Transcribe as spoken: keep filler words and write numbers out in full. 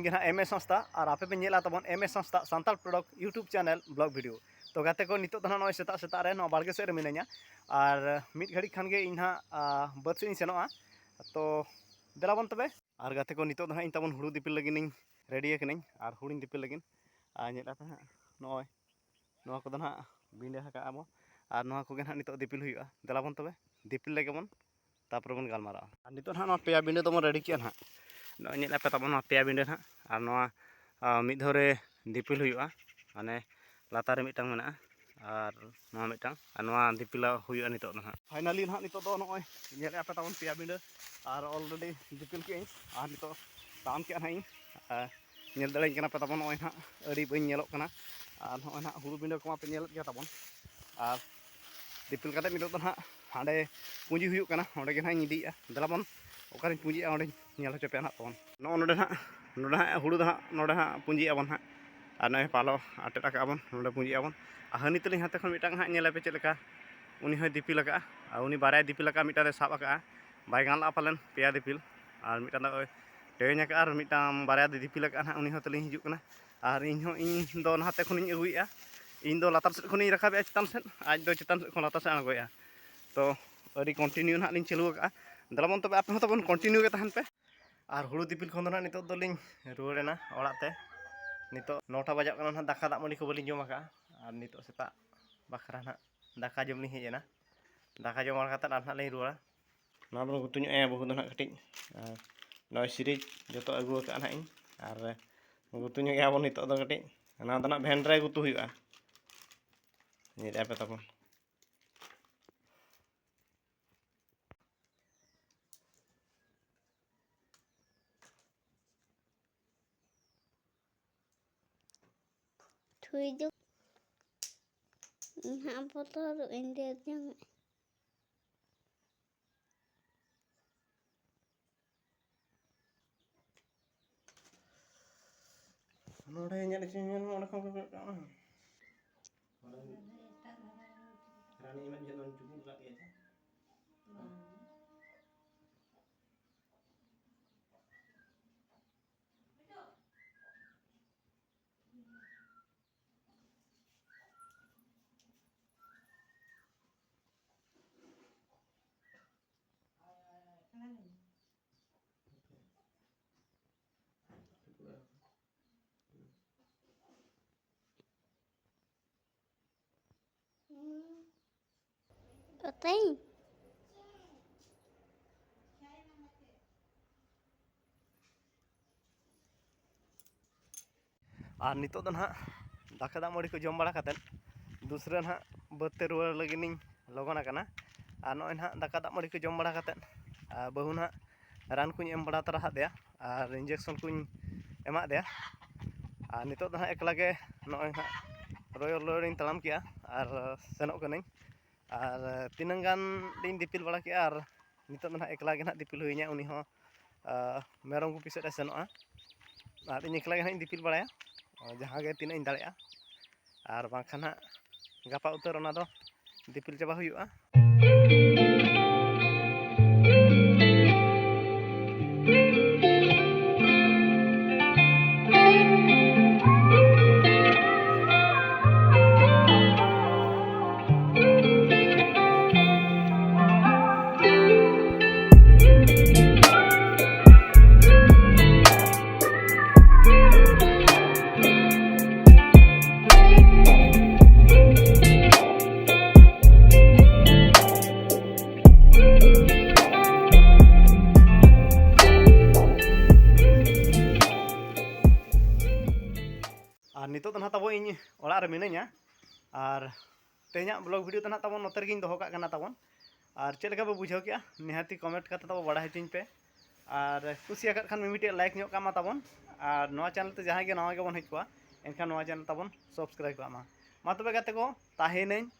ᱜᱮ ᱱᱟᱦᱟᱜ ᱮᱢ ᱮᱥ ᱦᱟᱸᱥᱫᱟ, ᱟᱨ ᱟᱯᱮ ᱯᱮ ᱧᱮᱞᱟ ᱛᱟᱵᱚᱱ M S Hansda Santal product YouTube channel vlog video. ᱛᱚ ᱜᱟᱛᱮ ᱠᱚ, ᱱᱤᱛᱚᱜ ᱫᱚ ᱱᱟᱦᱟᱜ ᱱᱚᱜᱼᱚᱭ ᱥᱮᱛᱟᱜ ᱥᱮᱛᱟᱜ ᱨᱮ ᱱᱚᱣᱟ ᱵᱟᱲᱜᱮ ᱥᱮᱫ ᱨᱮ ᱢᱤᱱᱟᱹᱧᱟ, ᱟᱨ ᱢᱤᱫ ᱜᱷᱟᱹᱲᱤᱡ ᱠᱷᱟᱱ ᱜᱮ ᱤᱧ ᱱᱟᱦᱟᱜ, ᱟ, ᱵᱟᱹᱫᱽ ᱥᱮᱫ ᱤᱧ ᱥᱮᱱᱚᱜᱼᱟ᱾ ᱛᱚ ᱫᱮᱞᱟ ᱵᱚᱱ ᱛᱚᱵᱮ᱾ ᱟᱨ ᱜᱟᱛᱮ ᱠᱚ, ᱱᱤᱛᱚᱜ ᱫᱚ ᱱᱟᱦᱟᱜ ᱤᱧ ᱛᱟᱵᱚᱱ ᱦᱩᱲᱩ ᱫᱤᱯᱤᱞ ᱞᱟᱹᱜᱤᱫ ᱤᱧ ᱨᱮᱰᱤ ᱟᱠᱟᱱᱟᱹᱧ, ᱟᱨ ᱦᱩᱲᱩᱧ ᱫᱤᱯᱤᱞ ᱞᱟᱹᱜᱤᱫ᱾ ᱟᱨ ᱧᱮᱞ ᱟᱯᱮ ᱦᱟᱸᱜ, ᱱᱚᱜᱼᱚᱭ ᱱᱚᱣᱟ ᱠᱚᱫᱚ ᱱᱟᱦᱟᱜ ᱵᱤᱸᱰᱟᱹ ᱟᱠᱟᱜᱼᱟ ᱵᱚ, ᱟᱨ ᱱᱚᱣᱟ ᱠᱚᱜᱮ ᱱᱟᱦᱟᱜ ᱱᱤᱛᱚᱜ ᱫᱤᱯᱤᱞ ᱦᱩᱭᱩᱜᱼᱟ᱾ ᱫᱮᱞᱟ ᱵᱚᱱ ᱛᱚᱵᱮ, ᱫᱤᱯᱤᱞ ᱞᱮᱜᱮ ᱵᱚᱱ, ᱛᱟᱨᱯᱚᱨᱮ ᱵᱚᱱ ᱜᱟᱞᱢᱟᱨᱟᱜᱼᱟ᱾ ᱟᱨ ᱱᱤᱛᱚᱜ ᱱᱟᱦᱟᱜ ᱱᱚᱣᱟ ᱯᱮᱭᱟ ᱵᱤᱸᱰᱟᱹ ᱫᱚᱵᱚᱱ ᱨᱮᱰᱤ ᱠᱮᱜᱼᱟ ᱱᱟᱦᱟᱜ᱾ ᱱᱚᱜᱼᱚᱭ ᱧᱮᱞ ᱟᱯᱮ ᱛᱟᱵᱚᱱ ᱱᱚᱣᱟ ᱯᱮᱭᱟ ᱵᱤᱸᱰᱟᱹ ᱱᱟᱦᱟᱜ, ᱟᱨ ᱱᱚᱣᱟ, ᱟ, ᱢᱤᱫ ᱫᱷᱟᱣ ᱨᱮ ᱫᱤᱯᱤᱞ ᱦᱩᱭᱩᱜᱼᱟ, ᱢᱟᱱᱮ ᱞᱟᱛᱟᱨ ᱨᱮ ᱢᱤᱫᱴᱟᱝ ᱢᱮᱱᱟᱜᱼᱟ, ᱟᱨ ᱱᱚᱣᱟ ᱢᱤᱫᱴᱟᱝ, ᱟᱨ ᱱᱚᱣᱟ ᱫᱤᱯᱤᱞ ᱦᱩᱭᱩᱜᱼᱟ ᱱᱤᱛᱚᱜ ᱫᱚ ᱱᱟᱦᱟᱜ᱾ ᱯᱷᱟᱭᱱᱟᱞᱤ ᱱᱟᱦᱟᱜ ᱱᱤᱛᱚᱜ ᱫᱚ ᱱᱚᱜᱼᱚᱭ ᱧᱮᱞᱮᱫᱼᱟ ᱯᱮ ᱛᱟᱵᱚᱱ ᱯᱮᱭᱟ ᱵᱤᱸᱰᱟᱹ, ᱟᱨ ᱚᱞᱨᱮᱰᱤ ᱫᱤᱯᱤᱞ ᱠᱮᱜᱼᱟᱹᱧ, ᱟᱨ ᱱᱤᱛᱚᱜ ᱫᱟᱢ ᱠᱮᱜᱼᱟ ᱱᱟᱦᱟᱜ ᱤᱧ᱾ ᱟᱨ ᱧᱮᱞ ᱫᱟᱲᱮᱭᱟᱹᱧ ᱠᱟᱱᱟ ᱯᱮ ᱛᱟᱵᱚᱱ, ᱱᱚᱜᱼᱚᱭ ᱱᱟᱦᱟᱜ ᱟᱹᱰᱤ ᱵᱟᱹᱧ ᱧᱮᱞᱚᱜ ᱠᱟᱱᱟ᱾ ᱟᱨ ᱱᱚᱜᱼᱚᱭ ᱱᱟᱦᱟᱜ ᱦᱩᱲᱩ ᱵᱤᱸᱰᱟᱹ ᱠᱚᱢᱟ ᱯᱮ ᱧᱮᱞᱮᱫ ᱜᱮᱭᱟ ᱛᱟᱵᱚᱱ᱾ ᱟᱨ ᱫᱤᱯᱤᱞ ᱠᱟᱛᱮᱫ ᱱᱤᱛᱚᱜ ᱫᱚ ᱱᱟᱦᱟᱜ ᱦᱟᱸᱰᱮ ᱯᱩᱸᱡᱤ ᱦᱩᱭᱩᱜ ᱠᱟᱱᱟ, ᱚᱸᱰᱮ ᱜᱮ ᱱᱟᱦᱟᱜ ᱤᱧ ᱤᱫᱤᱭᱮᱫᱼᱟ᱾ ᱫᱮᱞᱟ ᱵᱚᱱ, ᱚᱠᱟᱨᱤᱧ ᱯᱩᱸᱡᱤᱭᱮᱫᱼᱟ ᱚᱸᱰᱮᱧ ᱧᱮᱞ ᱦᱚᱪᱚ ᱯᱮᱭᱟ ᱱᱟᱦᱟᱜ ᱛᱟᱵᱚᱱ᱾ ᱱᱚᱜᱼᱚ ᱱᱚᱰᱮ ᱱᱟᱦᱟᱜ, ᱱᱚᱰᱮ ᱱᱟᱦᱟᱜ ᱦᱩᱲᱩ ᱫᱚ ᱱᱟᱦᱟᱜ, ᱱᱚᱰᱮ ᱱᱟᱦᱟᱜ ᱯᱩᱸᱡᱤᱭᱮᱫᱼᱟ ᱵᱚᱱ ᱱᱟᱦᱟᱜ᱾ ᱟᱨ ᱱᱚᱜᱼᱚᱭ ᱯᱟᱞᱚ ᱟᱴᱮᱫ ᱟᱠᱟᱫᱼᱟ ᱵᱚᱱ, ᱱᱚᱰᱮ ᱯᱩᱸᱡᱤᱭᱮᱫᱼᱟ ᱵᱚᱱ᱾ ᱟᱨ ᱦᱟᱹᱱᱤ ᱛᱟᱹᱞᱤᱧ ᱦᱟᱱᱛᱮ ᱠᱷᱚᱱ ᱢᱤᱫᱴᱟᱝ ᱦᱟᱸᱜ ᱧᱮᱞ ᱟᱯᱮ ᱪᱮᱫ ᱞᱮᱠᱟ, ᱩᱱᱤ ᱦᱚᱸᱭ ᱫᱤᱯᱤᱞ ᱟᱠᱟᱫᱼᱟ᱾ ᱟᱨ ᱩᱱᱤ ᱵᱟᱨᱭᱟᱭ ᱫᱤᱯᱤᱞ ᱟᱠᱟᱫᱼᱟ, ᱢᱤᱫᱴᱟᱝ ᱫᱚᱭ ᱥᱟᱵ ᱟᱠᱟᱫᱼᱟ, ᱵᱟᱭ ᱜᱟᱱ ᱞᱟᱜᱼᱟ ᱯᱟᱞᱮᱱ ᱯᱮᱭᱟ ᱫᱤᱯᱤᱞ᱾ ᱟᱨ ᱢᱤᱫᱴᱟᱝ ᱫᱚ ᱴᱮᱣᱮᱧ ᱟᱠᱟᱫᱼᱟ, ᱟᱨ ᱢᱤᱫᱴᱟᱝ ᱵᱟᱨᱭᱟ ᱫᱚᱭ ᱫᱤᱯᱤᱞ ᱟᱠᱟᱫᱼᱟ ᱱᱟᱦᱟᱜ, ᱩᱱᱤ ᱦᱚᱸ ᱛᱟᱹᱞᱤᱧ ᱦᱤᱡᱩᱜ ᱠᱟᱱᱟ᱾ ᱟᱨ ᱤᱧ ᱦᱚᱸ, ᱤᱧ ᱫᱚ ᱱᱟᱦᱟᱛᱮ ᱠᱷᱚᱱᱤᱧ ᱟᱹᱜᱩᱭᱮᱫᱼᱟ, ᱤᱧ ᱫᱚ ᱞᱟᱛᱟᱨ ᱥᱮᱫ ᱠᱷᱚᱱᱤᱧ ᱨᱟᱠᱟᱵᱮᱜᱼᱟ ᱪᱮᱛᱟᱱ ᱥᱮᱫ, ᱟᱡ ᱫᱚ ᱪᱮᱛᱟᱱ ᱥᱮᱫ ᱠᱷᱚᱱ ᱞᱟᱛᱟᱨ ᱥᱮᱫ ᱟᱬᱜᱚᱭᱮᱫᱼᱟ᱾ ᱛᱚ ᱟᱹᱰᱤ ᱠᱚᱱᱴᱤᱱᱤᱭᱩ ᱱᱟᱦᱟᱜ ᱞᱤᱧ ᱪᱟᱹᱞᱩ ᱟᱠᱟᱫᱼᱟ᱾ ᱫᱮᱞᱟ ᱵᱚᱱ ᱛᱚᱵᱮ, ᱟᱯᱮ ᱦᱚᱸ ᱛᱟᱵᱚᱱ ᱠᱚᱱᱴᱤᱱᱤᱭᱩ ᱜᱮ ᱛᱟᱦᱮᱱ ᱯᱮ᱾ ᱟᱨ ᱦᱩᱲᱩ ᱫᱤᱯᱤᱞ ᱠᱷᱚᱱ ᱫᱚ ᱱᱟᱦᱟᱜ ᱱᱤᱛᱚᱜ ᱫᱚᱞᱤᱧ ᱨᱩᱣᱟᱹᱲ ᱮᱱᱟ ᱚᱲᱟᱜ ᱛᱮ᱾ ᱱᱤᱛᱚᱜ ᱱᱚᱴᱟ ᱵᱟᱡᱟᱜ ᱠᱟᱱᱟ ᱱᱟᱦᱟᱜ, ᱫᱟᱠᱟ ᱫᱟᱜ ᱢᱟᱹᱰᱤ ᱠᱚ ᱵᱟᱹᱞᱤᱧ ᱡᱚᱢ ᱟᱠᱟᱫᱼᱟ᱾ ᱟᱨ ᱱᱤᱛᱚᱜ ᱥᱮᱛᱟᱜ ᱵᱟᱠᱷᱨᱟ ᱱᱟᱦᱟᱜ ᱫᱟᱠᱟ ᱡᱚᱢ ᱞᱤᱧ ᱦᱮᱡ ᱮᱱᱟ᱾ ᱫᱟᱠᱟ ᱡᱚᱢ ᱵᱟᱲᱟ ᱠᱟᱛᱮᱫ ᱟᱨ ᱱᱟᱦᱟᱜ ᱞᱤᱧ ᱨᱩᱣᱟᱹᱲᱟ᱾ ᱱᱚᱣᱟ ᱵᱚᱱ ᱜᱩᱛᱩ ᱧᱚᱜ ᱟᱭᱟ ᱵᱟᱹᱦᱩ ᱫᱚ ᱱᱟᱦᱟᱜ ᱠᱟᱹᱴᱤᱡ᱾ ᱟᱨ ᱱᱚᱜᱼᱚᱭ ᱥᱤᱨᱤᱡᱽ ᱡᱚᱛᱚ ᱟᱹᱜᱩ ᱟᱠᱟᱫᱼᱟ ᱱᱟᱦᱟᱜ ᱤᱧ᱾ ᱟᱨ ᱜᱩᱛᱩ ᱧᱚᱜ ᱜᱮᱭᱟ ᱵᱚᱱ ᱱᱤᱛᱚᱜ ᱫᱚ ᱠᱟᱹᱴᱤᱡ᱾ ᱱᱚᱣᱟ ᱫᱚ ᱱᱟᱦᱟᱜ ᱵᱷᱮᱱ ᱨᱮ ᱜᱩᱛᱩ ᱦᱩᱭᱩᱜᱼᱟ᱾ ᱧᱮᱞᱮᱫᱼᱟ ᱯᱮ ᱛᱟᱵᱚᱱ᱾ ᱛᱷᱩᱭ ᱫᱚ ᱤᱧ ᱦᱟᱸᱜ ᱵᱚᱛᱚᱨᱚᱜ ᱟᱹᱧ ᱰᱷᱮᱨ ᱡᱟᱝ᱾ ᱱᱚᱰᱮ ᱧᱮᱞ ᱦᱚᱪᱚᱧ ᱢᱮ, ᱚᱸᱰᱮ ᱠᱷᱚᱱ ᱜᱮ ᱠᱚᱭᱚᱜ ᱠᱟᱜ ᱢᱮ᱾ ᱨᱟᱱᱤ ᱮᱢᱟᱜ ᱡᱚᱦᱚᱜ ᱫᱚ ᱪᱩᱯᱩᱫ ᱠᱟᱜ ᱜᱮᱭᱟ ᱪᱮ? ᱠᱚᱛᱮᱧ᱾ ᱟᱨ ᱱᱤᱛᱚᱜ ᱫᱚ ᱱᱟᱦᱟᱜ ᱫᱟᱠᱟ ᱫᱟᱜ ᱢᱟᱹᱲᱤ ᱠᱚ ᱡᱚᱢ ᱵᱟᱲᱟ ᱠᱟᱛᱮᱫ ᱫᱩᱥᱨᱟᱹ ᱱᱟᱦᱟᱜ ᱵᱟᱹᱫᱽ ᱛᱮ ᱨᱩᱣᱟᱹᱲ ᱞᱟᱹᱜᱤᱫ ᱤᱧ ᱞᱚᱜᱚᱱ ᱟᱠᱟᱱᱟ᱾ ᱟᱨ ᱱᱚᱜᱼᱚᱭ ᱱᱟᱦᱟᱜ ᱫᱟᱠᱟ ᱫᱟᱜ ᱢᱟᱹᱲᱤ ᱠᱚ ᱡᱚᱢ ᱵᱟᱲᱟ ᱠᱟᱛᱮᱫ, ᱟᱨ ᱵᱟᱹᱦᱩ ᱱᱟᱦᱟᱜ ᱨᱟᱱ ᱠᱚᱧ ᱮᱢ ᱵᱟᱲᱟ ᱛᱟᱨᱟ ᱟᱫ ᱫᱮᱭᱟ ᱟᱨ injection ᱠᱚᱧ ᱮᱢᱟᱫ ᱫᱮᱭᱟ᱾ ᱟᱨ ᱱᱤᱛᱚᱜ ᱫᱚ ᱱᱟᱦᱟᱜ ᱮᱠᱞᱟ ᱜᱮ ᱱᱚᱜᱼᱚᱭ ᱱᱟᱦᱟᱜ ᱨᱚᱭᱚᱲ ᱨᱚᱭᱚᱲᱤᱧ ᱛᱟᱲᱟᱢ ᱠᱮᱜᱼᱟ ᱟᱨ ᱥᱮᱱᱚᱜ ᱠᱟᱹᱱᱟᱹᱧ᱾ ᱟᱨ ᱛᱤᱱᱟᱹᱝ ᱜᱟᱱ ᱞᱤᱧ ᱫᱤᱯᱤᱞ ᱵᱟᱲᱟ ᱠᱮᱜᱼᱟ, ᱟᱨ ᱱᱤᱛᱚᱜ ᱫᱚ ᱱᱟᱦᱟᱜ ᱮᱠᱞᱟ ᱜᱮ ᱱᱟᱦᱟᱜ ᱫᱤᱯᱤᱞ ᱦᱩᱭ ᱤᱧᱟ᱾ ᱩᱱᱤ ᱦᱚᱸ, ᱟᱨ ᱢᱮᱨᱚᱢ ᱜᱩᱯᱤ ᱥᱮᱫ ᱮ ᱥᱮᱱᱚᱜᱼᱟ, ᱟᱨ ᱤᱧ ᱮᱠᱞᱟ ᱜᱮ ᱱᱟᱦᱟᱜ ᱤᱧ ᱫᱤᱯᱤᱞ ᱵᱟᱲᱟᱭᱟ, ᱡᱟᱦᱟᱸ ᱜᱮ ᱛᱤᱱᱟᱹᱜ ᱤᱧ ᱫᱟᱲᱮᱭᱟᱜᱼᱟ᱾ ᱟᱨ ᱵᱟᱝᱠᱷᱟᱱ ᱦᱟᱸᱜ ᱜᱟᱯᱟ ᱩᱛᱟᱹᱨ ᱚᱱᱟ ᱫᱚ ᱫᱤᱯᱤᱞ ᱪᱟᱵᱟ ᱦᱩᱭᱩᱜᱼᱟ᱾ ᱟᱨ ᱱᱤᱛᱚᱜ ᱫᱚ ᱱᱟᱦᱟᱜ ᱛᱟᱵᱚ ᱤᱧ ᱚᱲᱟᱜ ᱨᱮ ᱢᱤᱱᱟᱹᱧᱟ᱾ ᱟᱨ ᱛᱮᱦᱮᱧᱟᱜ vlog video ᱫᱚ ᱱᱟᱦᱟᱜ ᱛᱟᱵᱚᱱ ᱱᱚᱛᱮ ᱨᱮᱜᱮᱧ ᱫᱚᱦᱚ ᱠᱟᱜ ᱠᱟᱱᱟ ᱛᱟᱵᱚᱱ᱾ ᱟᱨ ᱪᱮᱫ ᱞᱮᱠᱟ ᱯᱮ ᱵᱩᱡᱷᱟᱹᱣ ᱠᱮᱜᱼᱟ, ᱱᱤᱦᱟᱹᱛᱤ comment ᱠᱟᱛᱮ ᱛᱟᱵᱚ ᱵᱟᱲᱟᱭ ᱦᱚᱪᱚᱧ ᱯᱮ᱾ ᱟᱨ ᱠᱩᱥᱤᱭᱟᱠᱟᱫ ᱠᱷᱟᱱ ᱢᱤᱢᱤᱫᱴᱮᱡ like ᱧᱚᱜ ᱠᱟᱜ ᱢᱟ ᱛᱟᱵᱚᱱ᱾ ᱟᱨ ᱱᱚᱣᱟ channel ᱛᱮ ᱡᱟᱦᱟᱸᱭ ᱜᱮ ᱱᱟᱣᱟ ᱜᱮᱵᱚᱱ ᱦᱮᱡ ᱠᱚᱜᱼᱟ, ᱮᱱᱠᱷᱟᱱ ᱱᱚᱣᱟ channel ᱛᱟᱵᱚᱱ subscribe ᱠᱟᱜ ᱢᱟ᱾ ᱢᱟ ᱛᱚᱵᱮ ᱜᱟᱛᱮ ᱠᱚ, ᱛᱟᱦᱮᱸᱱᱟᱹᱧ᱾